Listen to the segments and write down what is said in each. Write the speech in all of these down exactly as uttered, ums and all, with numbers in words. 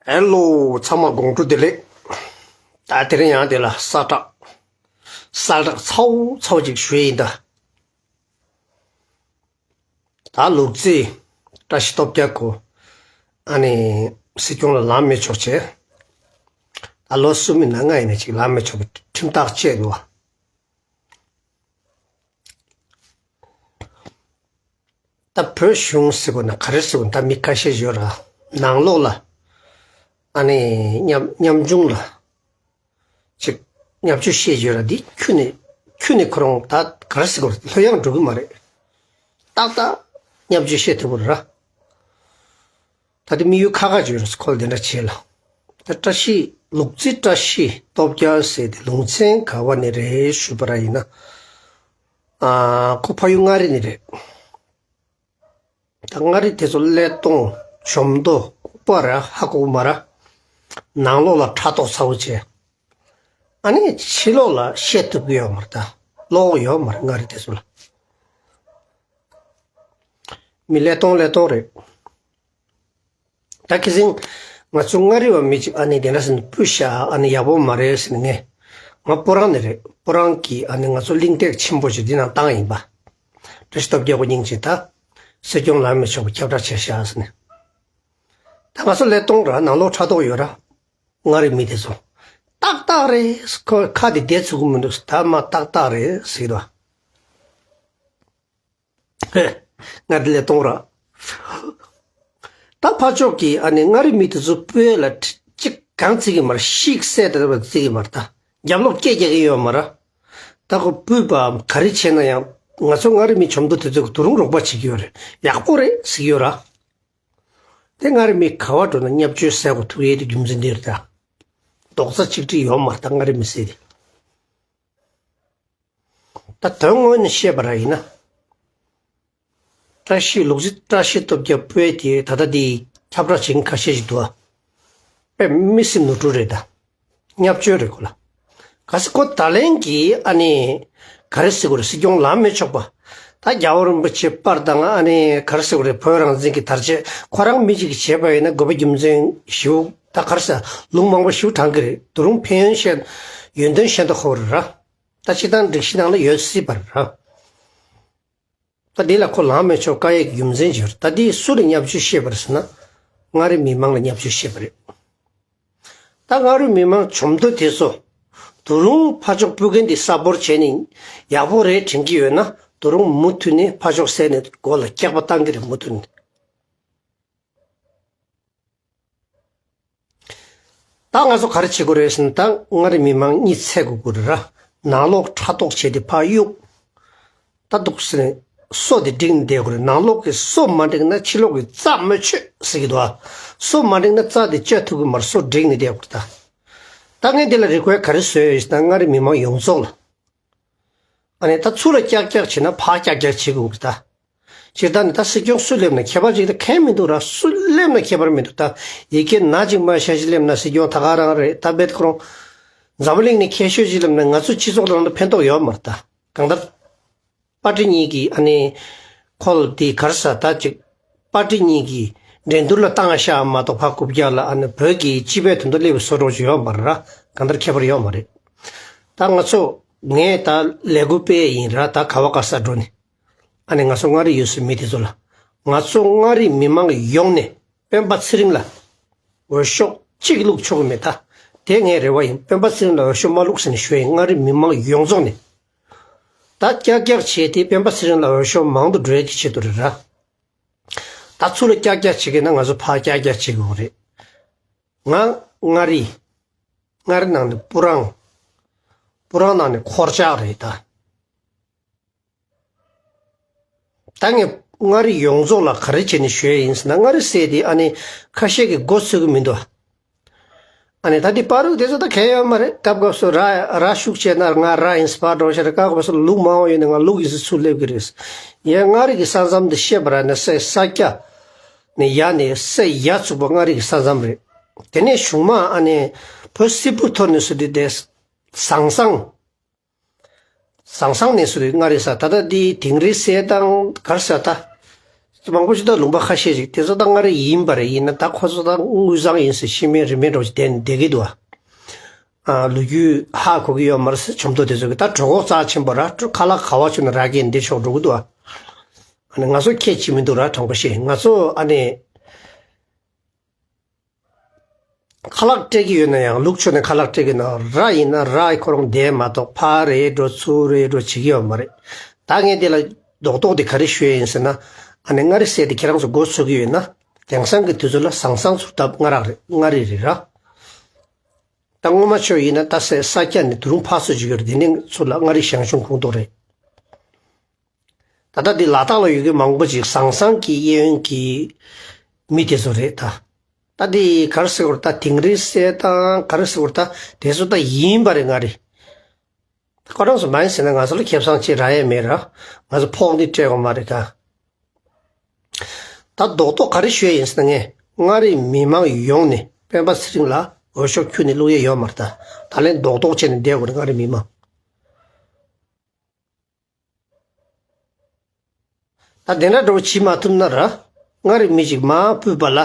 ཨེ་ལོ། ཚང་མ་དགོང་དྲོ་བདེ་ལེགས། ད་དེ་རིང་ཡང་དེ་ལ་གསལ་བསྒྲགས། གསལ་བསྒྲགས་ཚ་བོ་ཚ་བོ་ཅིག་ཞུ་ཡིན་ད། ད་ལུག་རྫི་བཀྲ་ཤིས་སྟོབས་རྒྱལ་ཁོ། ཨ་ནི། སྲིད་སྐྱོང་ལ་ལངས་མི་ཆོག་བྱས། ད་ལོ་གསུམ་མིན་ན་ལྔ་ཡིན་ན་ཅིག་ལངས་མི་ཆོག་པའི་ཁྲིམས་ཐག་བཅད་འདུག་བ། ད་བོད་གཞུང་ཟེར་དགོས་ན་ག་རེ་ཟེར་དགོས་ན། ད་མི་ཁ་ཤས་ཡོད་ར། ནང་ལོགས་ལ་ཨ་ནི་ཉམ་ཉམ་ཆུང་ལ་ཅིག་བརྙས་བཅོས་བཤད་ཡོད་ར། འདི་ཁྱོན་ནས་ཁྱོན་ནས་ཁོ་རང་ད་ག་རེ་ཟེར་དགོས་ར། ལྷོད་ཡངས་འགྲོ་གི་མ་རེད། ཏག་ཏག་བརྙས་བཅོས་བཤད་ཐུབ་ཀྱི་རེད་ར། ད་དེ་དམིགས་ཡུལ་ཁ་ཁ་ཅིག་ཡོད་རེད། ཁོ་ལ་དེ་འདྲ་བྱེད་ལ། ད་བཀྲ་ཤིས་ལུག་རྫི་བཀྲ་ཤིས་སྟོབས་རྒྱལ་ཟེར་དེ་ལུང་ཚན་ག་བ་ནས་རེད་ཞུས་པ་ར་ཡིན་ན། ཨ། ཁོ་ཕ་ཡུལ་མངའ་རིས་ནས་རེད། ད་མངའ་རིས་དེ་ཚོ་ཀླད་སྟོང་ཇོ་མདོ་ལྐུག་པ་ར་ཧ་གོ་གི་མ་ར། ནང་ལོགས་ལ་ཕྲག་དོག་ཚ་བོ་བྱས། ཨ་ནི་ཕྱི་ལོགས་ལ་བཤད་ཐུབ་ཀྱི་ཡོད་མ་རེད། ད་བློ་ཡོད་མ་རེད་མངའ་རིས་དེ་ཚོ་ལ། མི་ཀླད་སྟོང་ཀླད་སྟོང་རེད། ད་ཁ་སང་ང་ཚོ་མངའ་རིས་པ་མི་གཅིག་ཨ་ནི་དེ་འདྲ་ཟེར་ནས་སྤུ་བཤད། ཨ་ནི་ཡག་པོ་མ་རེད་ཟེར་ནས། ངས་ང་སྤུ་རང་ནས་རེད། སྤུ་རང་གིས་ཨ་ནི་ང་ཚོ་གླེང་སྟེགས་ཆེན་པོ་ཅིག་འདི་ནང་བཏང་ཡིན་པ། བཀྲ་ཤིས་སྟོབས་རྒྱལ་ཁོ་སྙིང་རྗེ། ད་སྲིད་སྐྱོང་ལངས་མི་ཆོག་པ་ཁྱབ་བསྒྲགས་བྱས་ཤག་ཟེར་ནས། ད་ང་ཚོ་ཀླད་སྟོང་ར་ནང་ལོགས་ཕྲག་དོག་ཡོད་ར། མངའ་རིས་མི་དེ་ཚོ། ཏག་ཏག་རེད། ཁོ་ཁ་དེ་བདེ་ཚུགས་ཀྱི་མི་འདུག་ད་མ་ཏག་ཏག་རེད་ཟེར་གྱི་འདུག་ང་དེ་ལས་གཏོང་ར། ད་ཕར་ཕྱོགས་ཀྱི་ཨ་ནི་མངའ་རིས་མི་དེ་ཚོ་སྤུ་ལ་གཅིག་གང་བརྩི་གི་མ་རེད། ཤིག་སད་དེ་བརྩི་གི་མ་རེད། ད་རྒྱབ་ལོག་སྐད་རྒྱག་གི་ཡོད་མ་རེད། ད་ཁོ་སྤུས་པའམ་ག་རེ་བྱས་ན་ཡང་ང་ཚོ་མངའ་རིས་མི་ཆོམ་མདོ་དེ་ཚོ་གི་དུ་རུང་རོགས་པ་བྱེད་ཀྱི་ཡོད་རེད། ཡག་པོ་རེད་ཟེར་གྱི་ཡོད་ར། དེ་མངའ་རིས་མི་ག་བ་འགྲོ་ན་བརྙས་བཅོས་སེལ་དགོས་ཐུག་ཡས་དེ་རྒྱུ་མཚན་འདི་རེད་ད། རྡོག་རྩ་གཅིག་སྒྲིལ་ཡོད་མ་རེད་ད་མངའ་རིས་མི་སེར་དེ། ད་དོན་དངོས་ནས་བཤད་པ་ར་ཡིན་ན། བཀྲ་ཤིས་ལུག་རྫི་བཀྲ་ཤིས་སྟོབས་རྒྱལ་སྤུན་དེ་ད་ལྟ་དེ་ཁྱབ་བསྒྲགས་བྱེད་མཁན་ཁ་ཤས་ཤིག་འདུག་ཨ། དཔེ་མི་སེམས་ནོར་འཁྲུལ་རེད་ད། བརྙས་བཅོས་རེད་ཁོ་ལ། གལ་སྲིད་ཁོ་ད་ལན་གྱིས་ཨ་ནི། ག་རེ་ཟེར་དགོས་རེད། སྲིད་སྐྱོང་ལངས་མི་ཆོག་པ། ད་རྒྱལ་བ་རིན་པོ་ཆེ་པར་དང་ཨ་ནི་ག་རེ་ཟེར་དགོས་རེད། བོད་རང་བཙན་གྱི་དར་ཆ་ཁོ་རང་མི་གཅིག་གིས་བྱས་པ་ཡིན་ན་དགོས་པ་རྒྱུ་མཚན་ཞིག་ད་ག་རེ་ཟེར་ལུང་མང་པོ་ཞིག་དྲངས་ཀྱི་རེད། དུ་རུང་ཕན་ཡོན་ཤེས་ཡོན་ཏན་ཤེས་མདོག་ཁ་པོ་རེད་ར། ད་སྤྱིར་བཏང་སྒྲིག་གཞི་ནང་ལ་ཡོད་སྲིད་པ་རེད་ར། ད་འདི་ལ་ཁོ་ལངས་མི་ཆོག་བཀའ་ཡིག་རྒྱུ་མཚན་ཅིག་ཡོད་རེད། ད་འདི་སུ་ལ་བརྙས་བཅོས་བཤད་པ་རེད་ཟེར་ན། མངའ་རིས་མི་མང་ལ་བརྙས་བཅོས་བཤད་པ་རེད། ད་མངའ་རིས་མི་མང་ཆོམ་མདོ་དེ་ཚོ། དུ་རུང་ཕར་ཕྱོགས་སྤུ་རྒན་འདི་གསལ་པོར་བྱས་ནས་ཡག་པོ་རེད་དྲན་གྱི་ཡོད་ན་དུ་རུང་མུ་མཐུད་ནས་ཕར་ཕྱོགས་བསད་ནས་མགོ་ལ་སྐྱག་པ་བཏང་གི་རེད་མུ་མཐུད་ནས། ད་ང་ཚོ་ག་རེ་བྱེད་དགོས་རེད་ཟེར་ན། ད་མངའ་རིས་མི་མང་གཉིད་སད་དགོས་ཀྱི་རེད་ར། ནང་ལོགས་ཕྲག་དོག་བྱས་ཏེ་ཕར་གཡུག་ད་འདུག་ཟེར་ནས་སོ་དེ་བསྒྲིགས་ནས་བསྡད་དགོས་རེད། ནང་ལོགས་ཀྱི་སོ་མ་བསྒྲིགས་ན་ཕྱི་ལོགས་ཀྱི་རྩྭ་མི་ཆོད་ཟེར་གྱི་འདུག་ཨ། སོ་མ་བསྒྲིགས་ན་རྩྭ་དེ་བཅད་ཐུབ་ཀྱི་མ་རེད། སོ་བསྒྲིགས་ནས་བསྡད་དགོས་རེད་ད། ད་ངས་འདི་ལ་རེ་ཀུ་ཨེ་ག་རེ་བཟོས་ཡོད་ཟེར་ན། མངའ་རིས་མི་མང་ཡོངས་རྫོགས་ལ། ཨ་ནི་ད་ཚུར་ལ་ཀྱག་ཀྱག་བྱེད་ན་ཕར་ཀྱག་ཀྱག་བྱེད་དགོས་ཀྱི་རེད་ད། སྤྱིར་བཏང་ནི་ད་སྲིད་སྐྱོང་སུ་སླེབས་ན་ཁྱད་པར་ཅིག་ད་གང་ཡང་མི་འདུག་ར། སུ་སླེབས་ན་ཁྱད་པར་མི་འདུག་ད་ཡི་གེ་ན་ཅིག་མ་ཤ་ཞིག་སླེབས་ན་སྲིད་སྐྱོང་ད་ག་རང་རེད། ད་རྦད་ཁོ་རང་འཛམ་བུ་གླིང་ནས་མཁས་ཤོས་ཅིག་སླེབས་ན་ང་ཚོ་སྤྱི་ཚོགས་ནང་ལ་ཕན་ཐོགས་ཡོད་མ་རེད་ད། གང་ལྟར། པར་ཊི་གཉིས་ཀྱིས་ཨ་ནི། ཁོ་ལ་དེ་ག་རེ་ཟ་ད་ཅིག་པར་ཊི་གཉིས་ཀྱིས་འགྲན་བསྡུར་ལ་བཏང་ཤག་མ་གཏོགས་ཕར་རྐུབ་བཀྱག་ལ་ཨ་ནི་བོད་ཀྱི་སྤྱི་པའི་དོན་དུ་སླེབས་པའི་བཟོ་འདྲ་ཅིག་ཡོད་མ་རེད་ར། གང་ལྟར་ཁྱད་པར་ཡོད་མ་རེད། ད་ང་ཚོ་ངས་ད་ལས་འགུལ་སྤེལ་ཡིན་ར། ད་ག་བ་ག་ས་འགྲོ་ནས་ཨ་ནི་ང་ཚོ་མངའ་རིས་ཡུལ་སྲོལ་མི་དེ་ཚོ་ལ། ང་ཚོ་མངའ་རིས་མི་མང་ཡོངས་ནས་སྤེན་པ་ཚེ་རིང་ལ་འོས་ཤོག་གཅིག་བླུགས་ཆོག་གི་མེད་ད། དེ་ངའི་རེ་བ་ཡིན། སྤེན་པ་ཚེ་རིང་ལ་འོས་ཤོག་མ་བླུགས་ཟེར་ནས་ཞུ་ཡིན། མངའ་རིས་མི་མང་ཡོངས་རྫོགས་ནས། ད་ཀྱག་ཀྱག་བྱས་ཏེ་སྤེན་པ་ཚེ་རིང་ལ་འོས་ཤོག་མང་དུ་འགྲོ་ཡས་ཀྱི་ཆེད་དུ་རེད་ར། ད་ཚུར་ལ་ཀྱག་ཀྱག་བྱེད་ཀྱི་ན་ང་ཚོ་ཕར་ཀྱག་ཀྱག་བྱེད་དགོས་རེད། ང་མངའ་རིས། མངའ་རིས་ནང་ནས་སྤུ་རང་། སྤུ་རང་ནང་ནས་འཁོར་ཆགས་རེད་ད། ད་ངས་མངའ་རིས་ཡོངས་རྫོགས་ལ་ག་རེ་བྱས་ནས་ཞུ་ཡས་ཡིན་ཟེར་ན། མངའ་རིས་ཟེར་དེ་ཨ་ནི་ཁ་ཤས་ཀྱིས་མགོ་ཚོས་ཀྱི་མི་འདུག་ཨ་ནི་ད་འདི་པ་རུག་དེ་ཚོ་ད་གལ་ཡོད་མ་རེད། སྐབས་སྐབས་སུ་ར་ར་ཤུགས་ཆེ་ན་ང་ར་ཡིན་ཟེར་ཕར་འགྲོ་ཤེས་རེད། སྐབས་སྐབས་སུ་ལུག་མང་བ་ཡོད་ན་ང་ལུག་ཡིན་ཟེར་ཚུར་སླེབས་ཀྱི་རེད། ཡང་མངའ་རིས་ཀྱི་ས་མཚམས་འདི་བཤད་པ་ར་ནི་སའི་ས་སྐྱ་ནས་ཡར་ནས་སའི་ཡར་ཚུགས་པ་མངའ་རིས་ཀྱི་ས་མཚམས་རེད། དེ་ནས་གཞུང་མ་ཨ་ནི་བོད་སིལ་བུར་འཐོར་ནས་སུ་འདི་དེ་ཟང་ཟང་ཟང་ཟང་ནས་སུ་རེད། མངའ་རིས་ས་ད་ལྟ་འདི་དིང་རི་ཟེར་དང་གར་ས་ད། མང་པོ་ཞིག་ད་ལུང་པ་ཁ་ཤས་ཤིག་དེ་ཚོ་ད་མངའ་རིས་ཡིན་པ་རེད། ཡིན་ན་ད་ཁོ་ཚོ་ད་དངུལ་བཟང་ཡིན་ཟེར་ཤི་མེད་རི་མེད་འདྲ་བོ་ཞིག་བསྡད་བསྡད་ཀྱི་འདུག་ཨ། ལོ་རྒྱུས་ཧ་གོ་གི་ཡོད་མ་རེད་ཟེར། ཆོམ་ཏོ་དེ་ཚོ་གི་ད་གྲོད་ཁོག་རྩ་ཆེན་པོ་ར། ཁ་ལག་ག་བ་བྱུང་ན་རག་གི་འདི་ཕྱོགས་འགྲོ་གི་འདུག་ཨ། ཨ་ནི་ང་ཚོ་ཁྱད་ཅིག་མི་འདུག་ར། དྲང་པོ་བཤད། ང་ཚོ་ཨ་ནི་ཁ་ལག་སྤྲད་ཀྱི་ཡོད་ན་ཡང་ལུག་མཆོད་ནས་ཁ་ལག་སྤྲད་ཀྱི་ཡོད་ན་ར་ཡིན་ན་ར་ཁོ་རང་བསྡད་མ་གཏོགས་ཕར་རེད་འགྲོ་ཚུར་རེད་འགྲོ་བྱེད་ཀྱི་ཡོད་མ་རེད། ད་ངས་དེ་ལ་རྡོག་རྡོག་དེ་ག་རེ་ཞུ་ཡ་ཡིན་ཟེར་ན། ཨ་ནི་མངའ་རིས་ཟེར་དེ་ཁྱེད་རང་ཚོ་མགོ་ཚོད་ཀྱི་ཡོད་ན། དེང་སང་གི་དུས་ཚོད་ལ་ཟང་ཟང་ཚུར་བཏབ་མངའ་རག་རེད། མངའ་རིས་རེད་ར། ད་སྔོན་མ་ཆོས་ཡིན་ན་ད་སེ་ས་སྐྱ་ནས་དུ་རུང་ཕར་ཚུར་ཅིག་ཡོད་རེད། དེ་ནས་ཚུར་ལ་མངའ་རིས་ཞང་ཞུང་ཁོངས་གཏོགས་རེད། ད་ལྟ་འདི་ལ་དྭགས་ལ་ཡོད་མཁན་མང་པོ་ཅིག་ཟང་ཟང་གི་གཡས་གཡོན་གྱི་མི་དེ་ཚོ་རེད་ད། ད་འདི་ག་རེ་ཟེར་དགོས་རེད། ད་དིང་རི་ཟེར་དང་ག་རེ་ཟེར་དགོས་རེད། ད་དེ་ཚོ་ད་ཡིན་པ་རེད། མངའ་རིས། ཁོ་རང་ཚོ་མ་ཡིན་ཟེར་ན་ང་ཚོ་ལ་ཁེ་བཟང་ཅིག་རག་ཡས་མེད་ར། ང་ཚོ་ཕོགས་འདི་སྤྲད་དགོས་མ་རེད་ད། ད་རྡོག་རྡོག་ག་རེ་ཞུ་ཡས་ཡིན་ཟེར་ན། ངས་མངའ་རིས་མི་མང་ཡོངས་ནས་སྤེན་པ་ཚེ་རིང་ལ་འོས་ཤོག་ཁྱོན་ནས་བླུག་ཡས་ཡོད་མ་རེད་ད། ད་ལན་རྡོག་རྡོག་བྱས་ནས་བསྡད་དགོས་རེད། མངའ་རིས་མི་མང་། ད་དེ་འདྲ་འདྲ་བོ་བྱེད་མ་ཐུབ་ན་ར། མངའ་རིས་མི་ཅིག་མར་ཕུད་པ་ལ།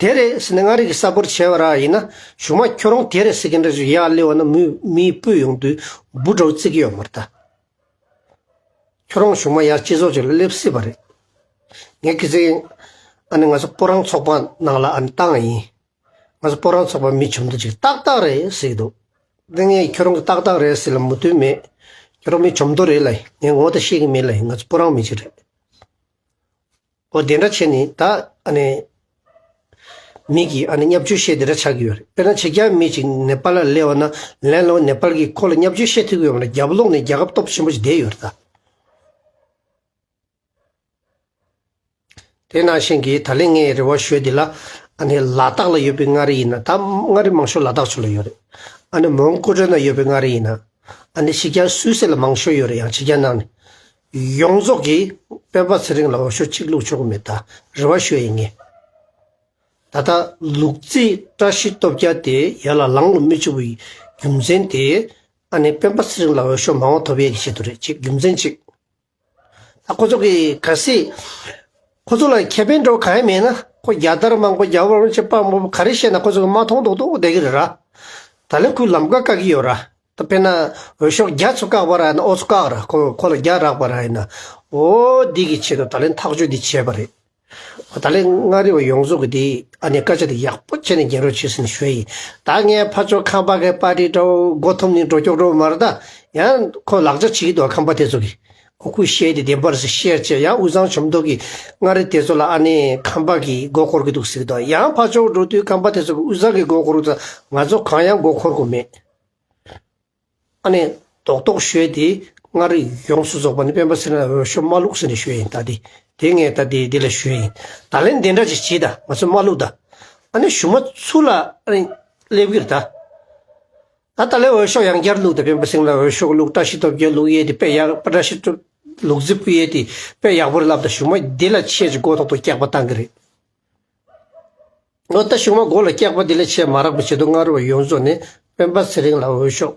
དེ་རེད་ཟེར་ནས་མངའ་རིས་ཀྱི་ས་སྐོར་བྱས་པ་ར་ཡིན་ན། གཞུག་མ་ཁྱོད་རང་དེ་རེད་ཟེར་མཁན་འདྲ་ཞིག་ཡར་སླེབས་པ་ན་མི་མི་སྤོས་ཡོང་དུས་འབུ་འདྲ་བོ་བརྩི་གི་ཡོད་མ་རེད་ད། ཁྱོད་རང་གཞུག་མ་ཡར་སྤྱི་ཚོགས་ཅིག་ལ་སླེབས་སྲིད་པ་རེད། ངས་ཁ་སང་ཨ་ནི་ང་ཚོ་སྤོ་རང་ཚོགས་པ་ནང་ལ་ཨ་ནི་བཏང་བ་ཡིན། ང་ཚོ་སྤོ་རང་ཚོགས་པ་མི་ཆོམ་ཏོ་ཅིག་ཏག་ཏག་རེད་ཟེར་གྱི་འདུག་དེ་ངས་ཁྱོད་རང་གི་ཏག་ཏག་རེད་ཟེར་ལ་མོས་མཐུན་མེད། ཁྱོད་རང་མི་ཆོམ་ཏོ་རེད་ལབ་ཡིན། ངས་ངོ་ད་ཤེས་ཀྱི་མེད་ལབ་ཡིན། ང་ཚོ་སྤོ་རང་མི་ཅིག་རེད། འོ་དེ་འདྲ་བྱས་ནས་ད་ཨ་ནི་མི་གིས་ཨ་ནི་བརྙས་བཅོས་བཤད་དེ་འདྲ་ཆགས་ཀྱི་ཡོད་རེད། དཔེར་ན་ཕྱི་རྒྱལ་མི་ཅིག་ནེ་པཱལ་ལ་སླེབས་པ་ན་ལན་ལོ་ནེ་པཱལ་གྱིས་ཁོ་ལ་བརྙས་བཅོས་བཤད་ཐུབ་ཀྱི་ཡོད་མ་རེད། རྒྱབ་ལོགས་ནས་རྒྱལ་ཁབ་སྟོབས་ཆེན་པོ་ཞིག་བསྡད་ཡོད་རེད་ད། དེ་ནང་བཞིན་གྱི་ད་ལན་ངས་རེ་བ་ཞུ་ཡས་འདི་ལ། ཨ་ནི་ལ་དྭགས་ལ་ཡོད་པའི་མངའ་རིས་ཡིན་ན། ད་མངའ་རིས་མང་ཤོས་ལ་དྭགས་ཕྱོགས་ལ་ཡོད་རེད། ཨ་ནི་མོན་གྷོ་ཊ་ན་ཡོད་པའི་མངའ་རིས་ཡིན་ན། ཨ་ནི་ཕྱི་རྒྱལ་སུད་སི་ལ་མང་ཤོས་ཡོད་རེད། ཡང་ཕྱི་རྒྱལ་ནང་ནས་ཡོངས་རྫོགས་ཀྱིས་སྤེན་པ་ཚེ་རིང་ལ་འོས་ཤོག་གཅིག་བླུགས་ཆོག་གི་མེད་ད། རེ་བ་ཞུ་ཡས་ཡིན་ངས། ད་ལྟ་ལུག་རྫི་བཀྲ་ཤིས་སྟོབས་རྒྱལ་དེ་ཡར་ལ་ལངས་རྒྱུ་མི་བྱུང་བའི་རྒྱུ་མཚན་དེ། ཨ་ནི་སྤེན་པ་ཚེ་རིང་ལ་འོས་ཤོག་མང་བ་ཐོབ་ཡས་ཀྱི་ཆེད་དུ་རེད། གཅིག་རྒྱུ་མཚན་གཅིག་ད་ཁོ་ཚོ་གིས་གལ་སྲིད་ཁོ་ཚོ་ལ་ཁེ་ཕན་འདྲ་བོ་གང་ཡང་མེད་ན། ཁོ་རྒྱལ་དར་མང་པོ་རྒྱལ་བ་རིན་པོ་ཆེ་དཔའ་མོ་ག་རེ་བཤད་ན་ཁོ་ཚོ་གིས་མ་མཐོང་མདོག་མདོག་བསྡད་ཀྱི་རེད་ར། ད་ལན་ཁོས་ལམ་ཀ་བཀག་གི་ཡོད་ར། ད་དཔེར་ན་འོས་ཤོག་བརྒྱ་ཚུར་བཀག་པ་ར་ཡིན་ན། ཨོ་ཚུར་བཀག་ར། ཁོ་ཁོ་ལ་བརྒྱ་རག་པ་ར་ཡིན་ན། འོ་འདི་གི་ཆེད་དུ་ད་ལན་ཐག་གཅོད་འདི་བྱས་པ་རེད། ད་ལན་མངའ་རིས་པ་ཡོངས་རྫོགས་ཀྱིས་འདི་ཨ་ནི་སྐད་ཆ་འདི་ཡག་པོ་བྱས་ནས་རྒྱན་རོགས་བྱེད་ཟེར་ནས་ཞུ་ཡ་ཡིན། ད་ངས་ཕར་ཕྱོགས་ཁམས་པ་གི་པར་ཊི་འདྲ་བོ་མགོ་འཐོམ་ནས་འགྲོ་ཀྱོག་འགྲོ་མ་རེད་ད། ཡང་ཁོ་ལག་ཆ་བྱེད་ཀྱི་འདུག་ཁམས་པ་དེ་ཚོ་གིས། ཨོ་ཁོས་བཤད་དེ་བདེན་པ་རེད་ཟེར་བཤད་བྱས། ཡང་དབུས་གཙང་ཆབ་མདོ་གི་མངའ་རིས་དེ་ཚོ་ལ་ཨ་ནི་ཁམས་པ་གིས་མགོ་འཁོར་གྱི་འདུག་ཟེར་གྱི་འདུག་ཡང་ཕར་ཕྱོགས་འགྲོ་དུས་ཁམས་པ་དེ་ཚོ་གིས་དབུས་གཙང་གི་མགོ་འཁོར་གྱི་འདུག་ང་ཚོ་གང་ཡང་མགོ་འཁོར་དགོས་མེད། ཨ་ནི་རྡོག་རྡོག་ཞུ་ཡས་དེ་མངའ་རིས་ཡོངས་སུ་རྫོགས་པ་ནི་སྤེན་པ་ཚེ་རིང་ལ་འོས་ཤོག་མ་བླུགས་ཟེར་ནས་ཞུ་ཡ་ཡིན། ད་དེ་དེ་ངས་ད་དེ་དེ་ལ་ཞུ་ཡ་ཡིན། ད་ལན་དེ་འདྲ་ཅིག་བྱེད་ད། ང་ཚོས་མ་བླུགས་ད། ཨ་ནི་གཞུག་མ་ཚུར་ལ་ཨ་ནི་སླེབས་ཀྱི་རེད་ད། ད་ད་ལན་འོས་ཤོག་ཡང་བསྐྱར་བླུགས་ད། སྤེན་པ་ཚེ་རིང་ལ་འོས་ཤོག་བླུགས། བཀྲ་ཤིས་སྟོབས་རྒྱལ་བླུགས་ཡས་དེ་དཔེ་ཡག་བཀྲ་ཤིས་སྟོབས་ལུག་རྫི་ཕུད་ཡས་དེ་དཔེ་ཡག་པོ་རེད་ལབ་ད། གཞུག་མ་དེ་ལ་ཆེས་ཅིག་མགོ་ཐོག་ཏུ་སྐྱག་པ་བཏང་གི་རེད། ཨོ་ད་གཞུག་མ་མགོ་ལ་སྐྱག་པ་དེ་ལས་ཆེ་མ་རག་པའི་ཆེད་དུ་མངའ་རིས་པ་ཡོངས་རྫོགས་ནས་སྤེན་པ་ཚེ་རིང་ལ་འོས་ཤོག་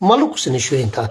མ་བླུགས་ཟེར་ནས་ཞུ་ཡིན་ད།